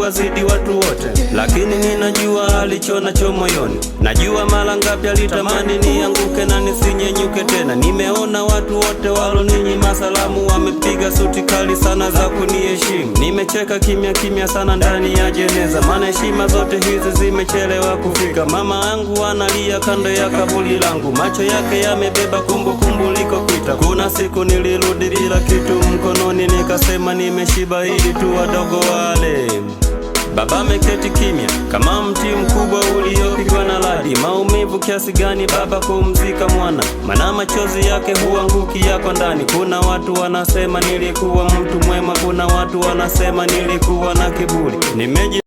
kuwazidi watu wote, lakini ninajua alicho nacho moyoni. Najua mara ngapi alitamani nianguke na nisinyenyuke tena. Nimeona watu wote waloninyima salamu wamepiga suti kali sana za kuniheshimu. Nimecheka kimya kimya sana ndani ya jeneza, maana heshima zote hizi zimechelewa kufika. Mama yangu analia kando ya kaburi langu, macho yake yamebeba kumbukumbu likopita. Kuna siku nilirudi bila kitu mkononi, nikasema nimeshiba ili tu wadogo wale. Baba ameketi kimya kama mti mkubwa uliopigwa na radi. Maumivu kiasi gani baba kumzika mwana, maana machozi yake huangukia kwa ndani. Kuna watu wanasema nilikuwa mtu mwema, kuna watu wanasema nilikuwa na kiburi. Nimeji